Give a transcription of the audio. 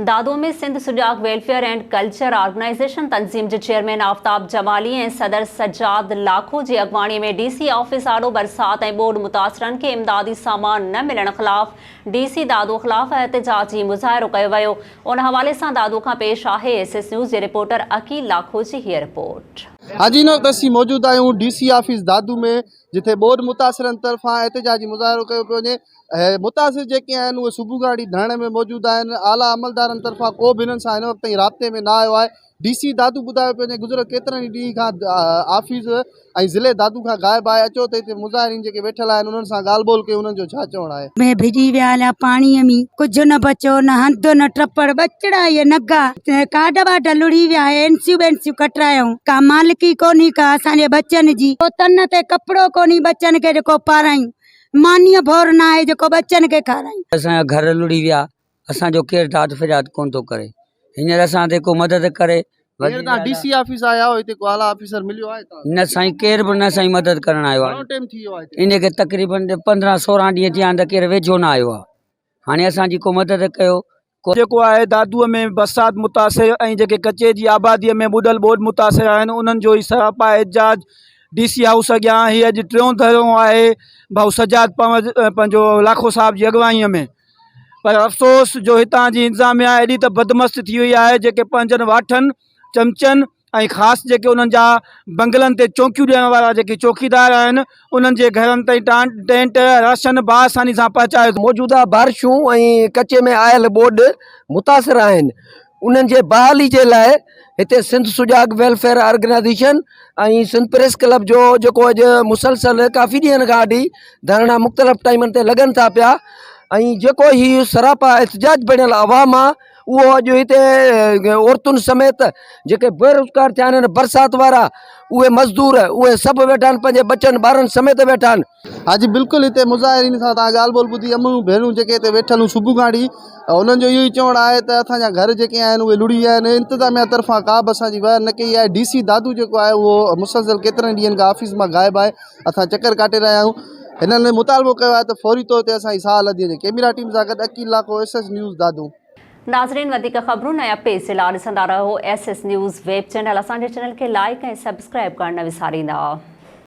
Dadu ۾ Sindh Sujag welfare and culture organisation تنظيم جي chairman آفتاب جمالي ۽ صدر سجاد لاکو جي اڳواڻي ۾ ڊي سي آفيس آڏو برسات ۽ ٻوڏ متاثرن کي امدادي سامان نه ملڻ خلاف ڊي سي دادو خلاف احتجاجي مظاهرو ڪيو ويو ان حوالي سان دادو کان پيش آهي ايس ايس نيوز جي رپورٽر عقيل لاکو جي هيء رپورٽ. حاجي هن وقت اسين موجود آهيون ڊي سي آفيس دادو ۾ جتي ٻوڏ متاثرن طرفان احتجاجي مظاهرو ڪيو پيو وڃي ۽ متاثر جيڪي آهن اهي صبح کان وٺي ڌرڻي ۾ موجود آهن اعليٰ عملدارن طرفان ڪو به هنن سان هن وقت تائين رابطي ۾ نه آيو آهي ڊي سي دادو ٻڌايو پيو وڃي گذريل ڪيترن ئي ڏينهن کان آفيس ۽ ضلعي دادو کان غائب آهي اچو ته هتي مظاهرين جيڪي ويٺل آهن انهن سان ڳالهه ٻولهه ڪيون انهن جو ڇا چوڻ آهي. ۾ ڀڄي ويا هليا پاڻيء ۾ ڪجهه نه بچيو نه هنڌ نه ٽپڙ ٻچڙا اهي نگا ڪارڊ وارڊ لڙهي ويا اين سيون ٻين سيون ڪٽرايائون ڪا مالڪي ڪونهي ڪا اسان جي ٻچن جي ڪو تن تي ڪپڙو ڪونهي ٻچن کي جيڪو پارايون مانيء ڀور ناهي جيڪو ٻچن کي کارايون. اسان جا گهر لڙهي ويا اسان جو ڪير داد فرياد ڪونه ٿو ڪري هينئر اسان تي ڪو مدد ڪري هينئر توهان ڊي سي آفيس آيا آهيو هتي ڪو اعليٰ آفيسر مليو آهي توهان نه سائين ڪير به نه سائين مدد ڪرڻ آيو آهي گهڻو ٽيم ٿي ويو آهي هتي ان کي تقريبن 15 16 ڏينهن ٿيا آهن ته ڪير ويجهو نه آيو آهي هاڻي اسان جي ڪو مدد ڪيو جيڪو آهي دادوء ۾ برسات متاثر ۽ جيڪي ڪچي جي آباديء ۾ ٻڏل ٻوڏ متاثر آهن انهن جو هي سراپا احتجاج ڊي سي هائوس اڳيان هي اڄ ٽيون ڌرڻو آهي ڀائو سجاد پنهنجو لاکو صاحب جي اڳواڻيء ۾ پر افسوس جو هتان جي انتظاميا ايڏي ته بدمست ٿي وئي آهي جيڪي پنهنجن واٺن چمچن ۽ خاص جيڪي انهن جا بنگلن تي چوڪيون ڏيڻ وارا جيڪي چوڪيدار آهن انهن جي گهرن تائين ٽينٽ راشن باآساني سان پهچايو موجوده بارشون ۽ ڪچي ۾ آيل ٻوڏ متاثر آهن انهن جي بحالي جي لاء هتي Sindh Sujag welfare organisation ۽ Sindh press club جو جيڪو اڄ مسلسل ڪافي ڏينهن کان وٺي ڌرڻا مختلف ٽائيمن تي لڳن ٿا پيا ۽ جيڪو هي سراپا احتجاج بڻيل عوام آ اهو اڄ هتي عورتن سميت جيڪي بيروزگار ٿيا آهن برسات وارا اهي مزدور اهي سڀ ويٺا آهن پنهنجي ٻچن ٻارن سميت ويٺا آهن ها جي بلڪل هتي مظاهرين سان توهان ڳالهه ٻولهه ٻڌي امڙيون ڀيڻون جيڪي هتي ويٺل هيون صبح کان وٺي انهن جو اهو ئي چوڻ آهي ته اسان جا گهر جيڪي آهن اهي لڙهي ويا آهن انتظاميا طرفان ڪا به اسان جي واهر نه ڪئي آهي ڊي سي دادو جيڪو آهي اهو مسلسل ڪيترن ڏينهن کان آفيس مان غائب آهي اسان چڪر ڪاٽي رهيا آهيون هنن مطالبو ڪيو آهي ته فوري طور تي اسان جي ساهه لڌي وڃي ڪيميرا ٽيم سان گڏ Aqeel Lakho S S news Dadu. ناظرين وڌيڪ خبرون ۽ اپڊيٽس جي لاء ڏسندا رهو S S news web channel اسان جي چينل کي لائيڪ ۽ سبسڪرائيب ڪرڻ نه وساريندا.